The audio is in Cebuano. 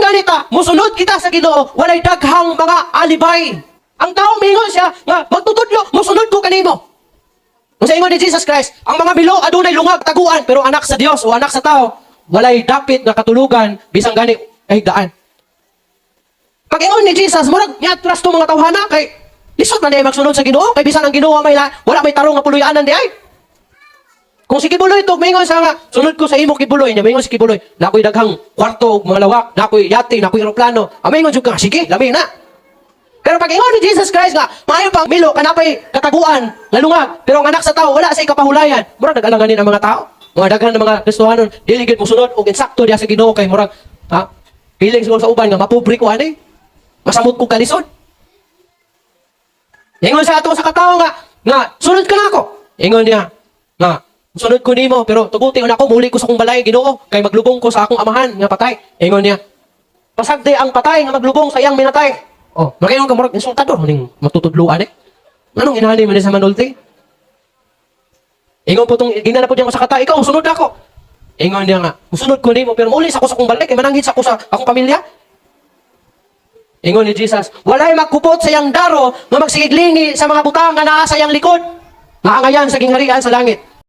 ganita, musunod kita sa Ginoo, walay daghang mga alibay. Ang tao mingon siya nga magtutudlo, musunod ko kanimo. Kung sa ingon ni Jesus Christ, ang mga bilo adunay lungag taguan, pero anak sa Dios o anak sa tao, walay dapit nga katulugan bisan gani kahigdaan. Pag ingon ni Jesus, murag niatras to mga tawhana kay lisod man diay magsunod sa Ginoo kay bisan ang Ginoo may wala may tarong nga puluy-anan diay. Kung si Kibuloy to, mingon sa nga, "Sunod ko sa imo, Kibuloy," niya mingon si Kibuloy, "Nakoy daghang kwarto ug mga lawak, nakoy yate, nakoy eroplano." Amingon jud ka, "Sige, lami na." Pero pag ingon ni Jesus Christ nga, maayo pang milo, kanapay kataguan, nga lungag, pero ang anak sa tao, wala sa ikapahulayan. Murag nag-alanganin ang mga tao. Mga daghan ng mga Kristohanon, dili gid mosunod og insakto diha sa Ginoo kay murag, ha, feeling siguro sa uban nga mapobre ko ani. Masamot ko kalisod. Ingon sa ato sa katao nga "Sunod ka na ako." Ingon niya nga, "Sunod ko nimo, pero tuguti na ako muli ko sa akong balay, Ginoo, kay maglubong ko sa akong amahan nga patay." Ingon niya, "Pasagdi ang patay nga maglubong sa iyang minatay." Oh, makaingon ka murag insultador ning matutudloan eh. Anong inani man ni sa manulti? Ingon po tong gina na po niya ko sa kata, "Ikaw sunod ako." Ingon niya nga, "Musunod ko nimo, pero muli sa ako sa akong balay kay mananghid sa ako sa akong pamilya." Ingon ni Jesus, walay magkupot sa iyang daro nga magsigiglingi sa mga butang nga naa sa iyang likod, nga angayan sa gingharian sa langit.